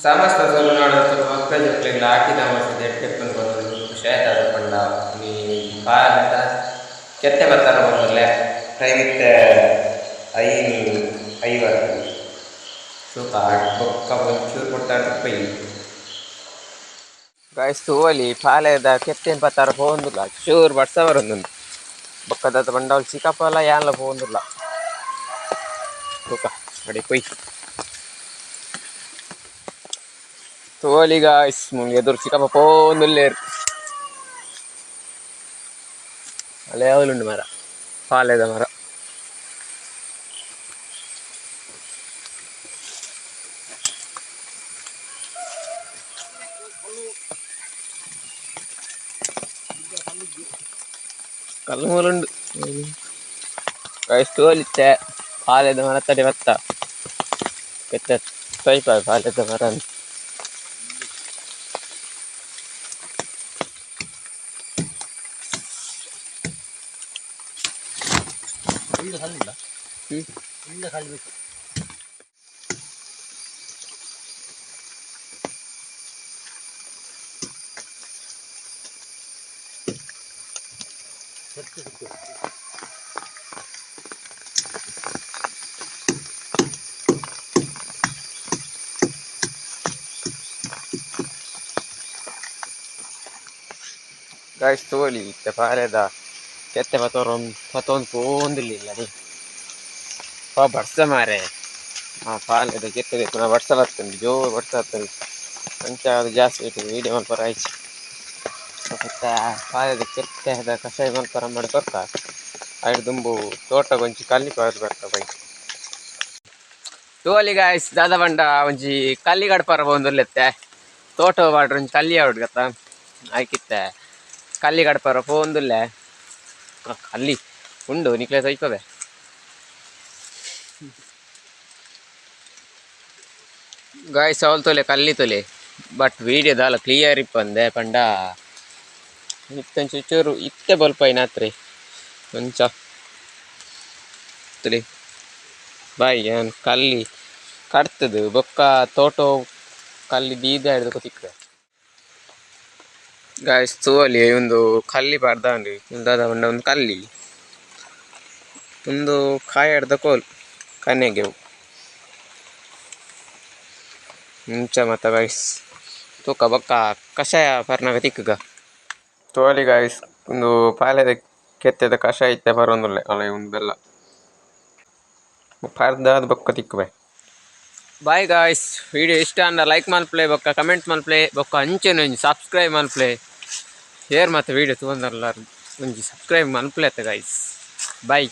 ಸಮಸ್ತ ತುಳುನಾಡು ಮಕ್ಕಳ ಜೋಕ್ಲೆಗ್ಲ ಆಟಿದ ಅಮಾಸೆದ ಎಡ್ಡೆಪ್ಪುನು ಕೊರೊಂದು ಖುಷಿ ಆಯ್ತದ ಪಂಡ ಈ ಪಾಲೆದ ಕೆತ್ತೆ ಬತ್ತರ ಪಂದುಲ್ಲೆ ಟೈಮ್ ಇತ್ತೆ 5:50. ತೂಕ ಬೊಕ್ಕ ಒಂಚೂರು ಪೊರ್ತಾಂಡ ಪೊಯಿ ಗಾಯ್ಸ್. ತೂವೊಲಿ ಪಾಲೆದ ಕೆತ್ತೆನ್ ಪತ್ತಾರ ಪೋವೊಂದುಲ್ಲ. ಚೂರು ಬರ್ಸ ಬರೊಂದುಂಡು. ಬೊಕ್ಕ ದಾದ ಪಂಡ ಅವ್ಲು ಚಿಕ್ಕಪ್ಪಲ ಯಾನ್ಲ ಪೋವೊಂದುಲ್ಲ. ತೂಕ ಅಡೆ ಪೊಯ್ ತೂವೊಲಿ ಗಾಯ್ಸ್, ಮುಲ್ಪ ಎದುರು ಚಿಕ್ಕಪ್ಪ ಪೋವೊಂದುಲ್ಲೆರ್. ಅಲ್ಲೇ ಅವ್ಲುಂಡು ಮರ, ಪಾಲೆದ ಮರ. ಕಲ್ಲು ಮೂಲುಂಡು ಗಾಯ್ಸ್. ತೂವೊಲಿತ್ತೆ ಪಾಲೆದ ಮರತ್ತಡೆ ಬತ್ತ ಕೆತ್ತೆ ತೋಯ್ಪ ಪಾಲೆದ ಮರ. ಇಲ್ಲ. ಇಲ್ಲ ಕಳ್ಬೇಕು. ಗಾಯ್ಸ್, ತೂವೊಲಿ ಇತ್ತೆ ಪಾಲೆದ ಕೆತ್ತೆ ಪತೊರೊಂದು ಪತೊಂದು ಪೋವೊಂದುಲ್ಲೆರ್. ಪಾ ಬರ್ಸ ಮಾರೆ. ಆ ಪಾಲೆದ ಕೆತ್ತೆ ದೆಪ್ಪುನ ಬರ್ಸ ಬತ್ತುಂಡು, ಜೋರು ಬರ್ಸ ಬತ್ತುಂಡು. ಅಂಚಾದ್ ಜಾಸ್ತಿ ವೀಡಿಯೋ ಮನ್ಪರ ಆಯಿಜಿ. ಬೊಕ್ಕ ಪಾಲೆದ ಕೆತ್ತೆದ ಕಷಾಯ ಮನ್ಪರ ಅಮ್ಮಡ ಕೊರ್ಕ. ಐಡ್ ದುಂಬು ತೋಟಗ್ ಒಂಜಿ ಕಲ್ಲಿ ಪಾಡ್ದ್ ಬರ್ಕ ಬೈ. ತೂವೊಲಿ ಗಾಯ್ಸ್, ದಾದ ಪಂಡ ಒಂಜಿ ಕಲ್ಲಿ ಕಡ್ಪರ ಪೋವೊಂದುಲ್ಲೆತ್ತೆ. ತೋಟ ಪಾಡ್ರೆ ಒಂಜಿ ಕಲ್ಲಿ ಆವೊಡು ಗತ್ತ, ಐಕಿತ್ತೆ ಕಲ್ಲಿ ಕಡ್ಪರ ಪೋವೊಂದುಲ್ಲೆ. ಕಲ್ಲಿ ಉಂಡು, ನಿಕ್ಲೆ ತೋಯ್ಪವೆ. ಗಾಯ್ಸ್, ಅವ್ಲು ತೂಲೆ, ಕಲ್ಲಿ ತೂಲೆ. ಬಟ್ ವೀಡಿಯೋ ದಾಲ ಕ್ಲಿಯರ್ ಇಪ್ಪಂದೆ ಪಂಡ ಇತ್ತೆ ಚೂರು ಇತ್ತೆ ಬೊಲ್ಪೈನಾತ್ರಿ ಒಂಚ ತೂಲೆ. ಬಾಯ್, ಯಾನ್ ಕಲ್ಲಿ ಕಡ್ತುದು ಬೊಕ್ಕ ತೋಟೋ ಕಲ್ಲಿ ದೀದ್ ಐಡ್ದ್ ತಿಕ್ಕುವೆ. ಗಾಯ್ಸ್, ತೂವೊಲಿ, ಉಂದು ಕಲ್ಲಿ ಪಾಡ್ದಾಂಡ್. ಉಂದು ದಾದ ಪಂಡ ಉಂದು ಕಲ್ಲಿ, ಉಂದು ಕಾಯಡ್ದ ಕೋಲು ಕನೆಗೆ ಇಂಚ ಮಾತ. ಗಾಯ್ಸ್, ತೂಕ, ಬೊಕ್ಕ ಕಷಾಯ ಪರ್ನಗ ತಿಕ್ಕುಗ. ತೂವೊಲಿ ಗಾಯ್ಸ್, ಉಂದು ಪಾಲೆದ ಕೆತ್ತೆದ ಕಷಾಯ ಇತ್ತೆ ಪರೊಂದುಲ್ಲೆ. ಅಲ್ಲ, ಉಂದು ಬೆಲ್ಲ ಪರ್ದಾದ್ ಬೊಕ್ಕ ತಿಕ್ಕುವೆ. Bye guys. ವಿಡಿಯೋ ಇಷ್ಟ ಅಂಡ ಲೈಕ್ ಮಲ್ಪುಲೆ, ಬೊಕ್ಕ ಕಮೆಂಟ್ ಮಲ್ಪುಲೆ, ಬೊಕ್ಕ ಅಂಚನೆ ಒಂಜಿ ಸಬ್ಸ್ಕ್ರೈಬ್ ಮಲ್ಪುಲೆ. ಏರ್ ಮಾತ ವಿಡಿಯೋ ತೂವೊಂದಲ್ಲ, ಒಂಜಿ ಸಬ್ಸ್ಕ್ರೈಬ್ ಮಲ್ಪುಲೆ ಅತ್ತ ಗಾಯ್ಸ್. ಬಾಯ್.